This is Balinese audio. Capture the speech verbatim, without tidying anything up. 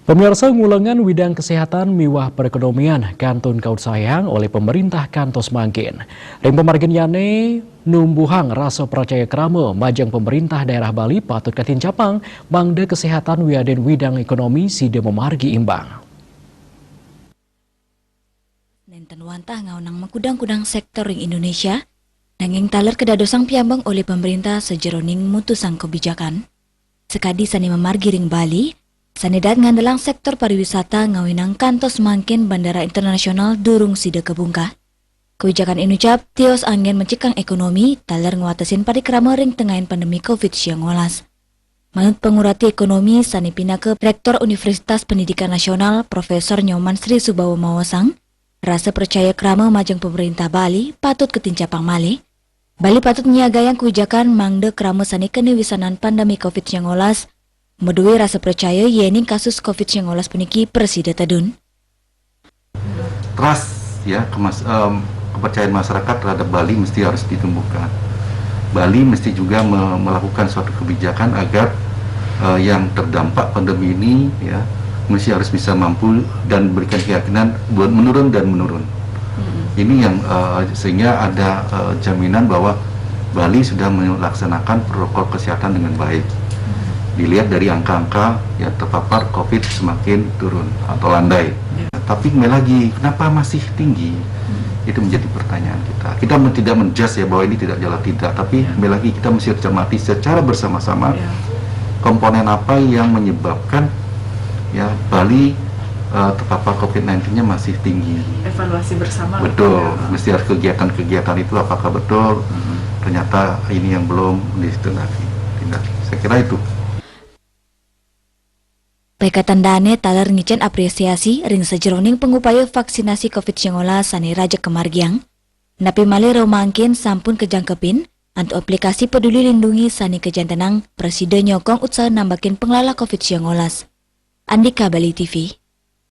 Pemirsa, ngulengan widang kesehatan miwah perekonomian kantun kaut sayang oleh pemerintah kantos mangkin. Ring pamargin yane numbuhang rasa percaya krama majeng pemerintah daerah Bali patut katincapang mangda kesehatan wiadin widang ekonomi sida mamargi imbang. Nenten wantah ngaonang makudang-kudang sektor ring Indonesia, nanging taler kadadosang piambeng olih pemerintah sajeroning mutusang kebijakan. Sakadi sane mamargi ring Bali, sane daat ngandelang sektor pariwisata ngawinang kantos mangkin bandara internasional durung sida kabungkah. Kebijakan inucap tios anggen mencekang ekonomi, taler ngwatesin parikrama ring tengahin pandemi covid siang olas. Manut pangurati ekonomi sane pinaka Rektor Universitas Pendidikan Nasional, Profesor Nyoman Sri Subawa maosang, rasa percaya krama majeng pemerintah Bali patut katincapang malih. Bali patut nyiagayang kebijakan mangda krama sane kena wisanan pandemi covid siang olas, madue rasa percaya yening kasus covid siang olas puniki prasida tedun. Trust, ya, kemas, em, kepercayaan masyarakat terhadap Bali mesti harus ditumbuhkan. Bali mesti juga me- melakukan suatu kebijakan agar eh, yang terdampak pandemi ini, ya, mesti harus bisa mampu dan memberikan keyakinan buat menurun dan menurun. Ini yang eh, sehingga ada eh, jaminan bahwa Bali sudah melaksanakan protokol kesehatan dengan baik. Dilihat dari angka-angka yang terpapar covid semakin turun atau landai. Tapi kembali lagi, kenapa masih tinggi? Itu menjadi pertanyaan kita. Kita men- tidak menjudge ya bahwa ini tidak jalan, tidak, tapi kembali lagi kita mesti cermati secara bersama-sama komponen apa yang menyebabkan, ya, Bali eh, terpapar covid sembilan belas-nya masih tinggi. Evaluasi bersama. Betul, mesti ada kegiatan-kegiatan itu apakah betul ternyata ini yang belum ditindaki. Tindak. Saya kira itu. Paikatan dane taler ngicen apresiasi ring sajeroning pangupaya vaksinasi covid siang olas sane raja kamargiang. Napi malih rauh mangkin sampun kajangkepin antuk aplikasi Peduli Lindungi sane kajantenang prasida nyokong usaha nambakin panglalah covid siang olas. Andika Bali T V.